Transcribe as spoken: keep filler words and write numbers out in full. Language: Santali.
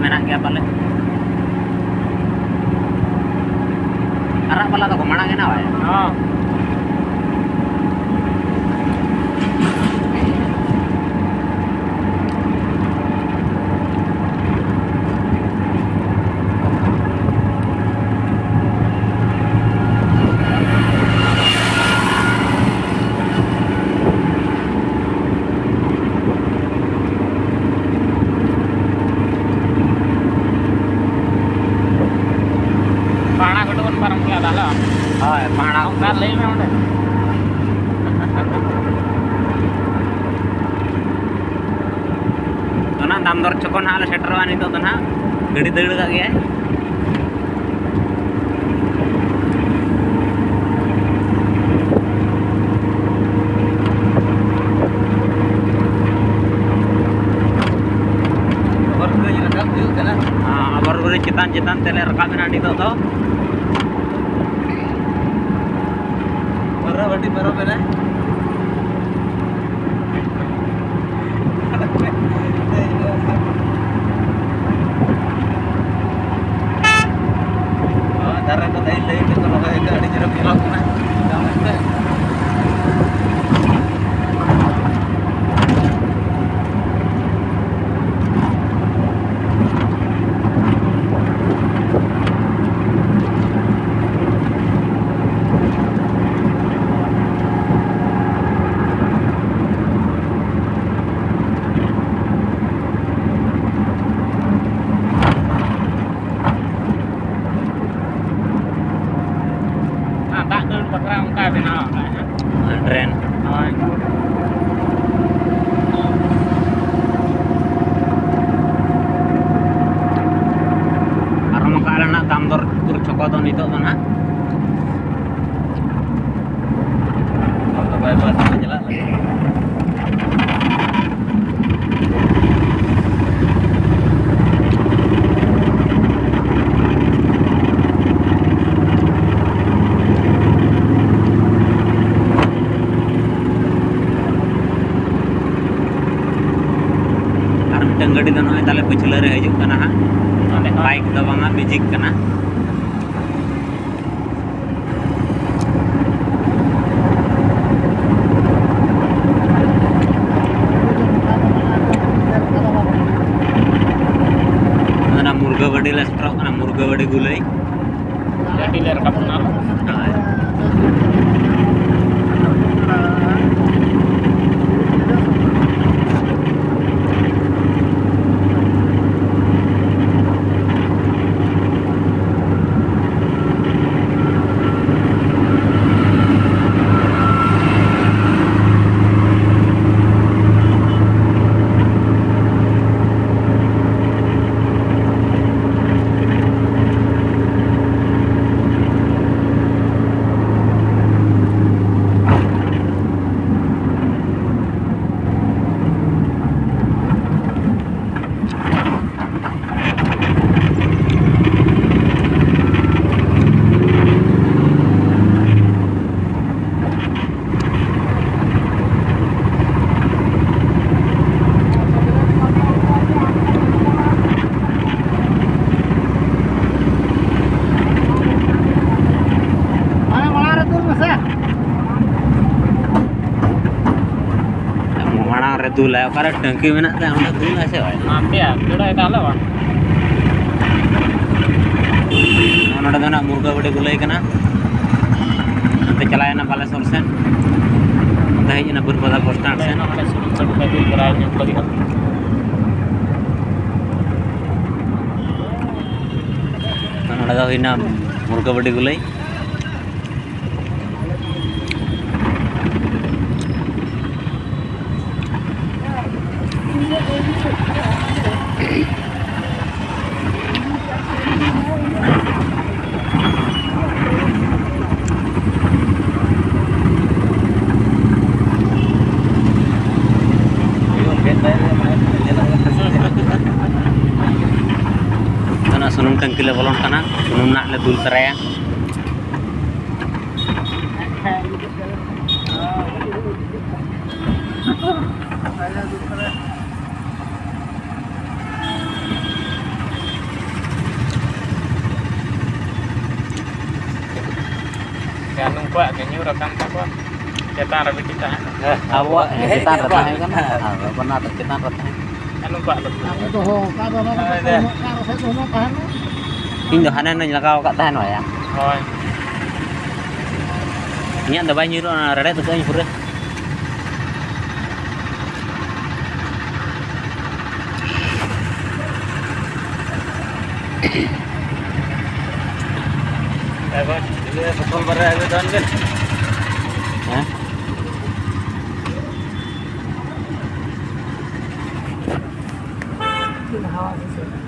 ᱢᱮᱱᱟᱜ ᱜᱮᱭᱟ ᱯᱟᱞᱮ᱾ ᱟᱨᱟᱜ ᱵᱟᱞᱟ ᱫᱚᱠᱚ ᱢᱟᱲᱟᱝ ᱮᱱᱟ ᱵᱟᱭ? ᱦᱚᱸ᱾ ᱯᱟᱦᱲᱟ ᱜᱷᱩᱴᱩ ᱵᱚᱱ ᱯᱟᱨᱚᱢ ᱠᱮᱫᱟ ᱛᱟᱦᱞᱮ ᱵᱟᱝ? ᱦᱳᱭ, ᱯᱟᱦᱲᱟ ᱚᱱᱠᱟ ᱞᱟᱹᱭ ᱢᱮ ᱚᱸᱰᱮ᱾ ᱚᱱᱟ ᱫᱟᱢᱫᱚᱨ ᱪᱷᱚᱠᱚ ᱱᱟᱦᱟᱜ ᱞᱮ ᱥᱮᱴᱮᱨᱚᱜᱼᱟ ᱱᱤᱛᱚᱜ ᱫᱚ ᱱᱟᱦᱟᱜ᱾ ᱜᱟᱹᱰᱤ ᱫᱟᱹᱲ ᱠᱟᱜ ᱜᱮᱭᱟᱭ᱾ ᱟᱵᱟᱨ ᱜᱟᱹᱭ ᱨᱟᱠᱟᱵ ᱦᱩᱭᱩᱜ ᱠᱟᱱᱟ᱾ ᱦᱮᱸ, ᱟᱵᱟᱨ ᱜᱟᱹᱭ ᱪᱮᱛᱟᱱ ᱪᱮᱛᱟᱱ ᱛᱮᱞᱮ ᱨᱟᱠᱟᱵ ᱮᱱᱟ ᱱᱤᱛᱚᱜ ᱫᱚ᱾ ᱯᱟᱨᱟ ᱵᱟᱹᱴᱤ ᱯᱟᱨᱚᱢ ᱮᱱᱟ᱾ ᱫᱟᱨᱮ ᱠᱚ ᱞᱟᱹᱭᱤᱱ ᱞᱟᱹᱭᱤᱱ ᱛᱮᱠᱚ ᱨᱚᱦᱚᱭ ᱟᱠᱟᱫ, ᱟᱹᱰᱤ ᱪᱚᱨᱚᱠ ᱧᱮᱞᱚᱜ ᱠᱟᱱᱟ᱾ ᱦᱮᱸ, ᱫᱟᱜ ᱫᱟᱹᱲ ᱵᱟᱠᱷᱨᱟ ᱚᱱᱠᱟ ᱵᱮᱱᱟᱣ ᱟᱠᱟᱫ, ᱦᱮᱸ᱾ ᱰᱨᱮᱱ᱾ ᱦᱳᱭ᱾ ᱟᱨ ᱱᱚᱝᱠᱟ ᱨᱮᱱᱟᱜ ᱫᱟᱢ ᱫᱚᱨ ᱪᱷᱚᱠᱚ ᱫᱚ ᱱᱤᱛᱚᱜ ᱫᱚ ᱱᱟᱦᱟᱜ ᱟᱫᱚ ᱵᱟᱭ ᱵᱟᱥ ᱛᱮ ᱪᱟᱞᱟᱜ ᱞᱟᱹᱜᱤᱫ᱾ ᱛᱟᱞᱮ ᱯᱟᱹᱪᱷᱞᱟᱹ ᱨᱮ ᱦᱤᱡᱩᱜ ᱠᱟᱱᱟ ᱦᱟᱸᱜ᱾ ᱱᱚᱸᱰᱮ ᱠᱷᱚᱱ ᱵᱟᱭᱤᱠ ᱫᱚ ᱵᱟᱝᱟ, ᱢᱮᱡᱤᱠ ᱠᱟᱱᱟ᱾ ᱚᱱᱟ ᱢᱩᱨᱜᱟᱹᱵᱟᱹᱰᱤ ᱞᱮ ᱥᱮᱴᱮᱨᱚᱜ ᱠᱟᱱᱟ, ᱢᱩᱨᱜᱟᱹᱵᱟᱹᱰᱤ ᱜᱩᱞᱟᱹᱭ᱾ ᱜᱟᱹᱰᱤ ᱞᱮ ᱨᱟᱠᱟᱵ ᱠᱟᱱᱟ᱾ ᱦᱳᱭ᱾ ᱢᱟᱲᱟᱝ ᱨᱮ ᱫᱩᱞᱟᱭ, ᱚᱠᱟᱨᱮ ᱴᱟᱹᱝᱠᱤ ᱢᱮᱱᱟᱜ ᱛᱟᱭᱟ, ᱚᱸᱰᱮ ᱫᱩᱞᱟᱭ ᱥᱮ ᱵᱟᱭ? ᱦᱟᱱᱛᱮᱭᱟ, ᱫᱟᱹᱲᱟᱭ ᱛᱟᱦᱞᱮ ᱵᱟᱝ? ᱱᱚᱰᱮ ᱫᱚ ᱱᱟᱜ ᱢᱩᱨᱜᱟᱹᱵᱟᱹᱰᱤ ᱜᱩᱞᱟᱹᱭ ᱠᱟᱱᱟ, ᱦᱟᱱᱛᱮ ᱪᱟᱞᱟᱣᱮᱱᱟ ᱵᱟᱞᱮᱥᱚᱨ ᱥᱮᱫ, ᱦᱟᱱᱛᱮ ᱦᱮᱡ ᱮᱱᱟ ᱵᱟᱹᱨᱯᱟᱫᱟ ᱵᱚᱥ ᱥᱴᱮᱱᱰ ᱥᱮᱫ᱾ ᱱᱚᱰᱮ ᱥᱩᱱᱩᱢ ᱪᱚᱴ ᱠᱷᱚᱱ ᱫᱩᱞ ᱛᱚᱨᱟᱭ ᱧᱮᱞ ᱠᱚ ᱦᱩᱭᱩᱜᱼᱟ᱾ ᱱᱚᱰᱮ ᱫᱚ ᱦᱩᱭᱱᱟ ᱢᱩᱨᱜᱟᱹᱵᱟᱹᱰᱤ ᱜᱩᱞᱟᱹᱭ᱾ ᱚᱱᱟ ᱥᱩᱱᱩᱢ ᱴᱟᱹᱝᱠᱤ ᱞᱮ ᱵᱚᱞᱚᱱ ᱠᱟᱱᱟ, ᱥᱩᱱᱩᱢ ᱱᱟᱜ ᱞᱮ ᱫᱩᱞ ᱛᱚᱨᱟᱭᱟ᱾ ᱱᱩᱠᱩᱣᱟᱜ ᱜᱮ ᱧᱩᱨ ᱟᱠᱟᱱ ᱛᱟᱠᱚᱣᱟ᱾ ᱪᱮᱛᱟᱱ ᱨᱮ ᱢᱤᱫᱴᱤᱡ ᱛᱟᱦᱮᱸ ᱠᱟᱱᱟ᱾ ᱟᱵᱚᱣᱟᱜ ᱦᱮᱸ, ᱪᱮᱛᱟᱱ ᱨᱮ ᱛᱟᱦᱮᱸ ᱠᱟᱱᱟ᱾ ᱟᱨ ᱵᱟᱱᱟᱨ ᱪᱮᱛᱟᱱ ᱨᱮ ᱛᱟᱦᱮᱸ ᱠᱟᱱᱟ᱾ ᱟᱨ ᱱᱩᱠᱩᱣᱟᱜ ᱫᱚ ᱟᱵᱚ ᱫᱚᱦᱚ ᱟᱠᱟᱫ ᱫᱚ ᱚᱱᱟ ᱫᱚ ᱦᱳᱭ, ᱩᱱᱟᱹᱜ ᱜᱟᱱ ᱨᱚᱠᱚᱡ ᱫᱚ ᱩᱱᱟᱹᱜ ᱛᱟᱦᱮᱱᱟ᱾ ᱤᱧ ᱫᱚ ᱦᱟᱱᱮ ᱦᱟᱱᱮᱧ ᱞᱟᱜᱟᱣ ᱟᱠᱟᱫ ᱛᱟᱦᱮᱱ ᱱᱚᱣᱟ᱾ ᱦᱳᱭ᱾ ᱤᱧᱟᱹᱜ ᱫᱚ ᱵᱟᱭ ᱧᱩᱨᱩᱜᱼᱟ, ᱨᱮᱲᱮᱫ ᱟᱠᱟᱫᱟᱹᱧ ᱯᱩᱨᱟᱹ᱾ ᱮᱵᱟᱨ ᱤᱭᱟᱹ ᱵᱚᱛᱚᱞ ᱵᱟᱨᱭᱟ ᱟᱹᱜᱩ ᱛᱟᱵᱚᱱ ᱵᱮᱱ᱾ ᱦᱮᱸ? ᱪᱮᱫ ᱦᱟᱣᱟ ᱥᱮ ᱪᱮᱫ?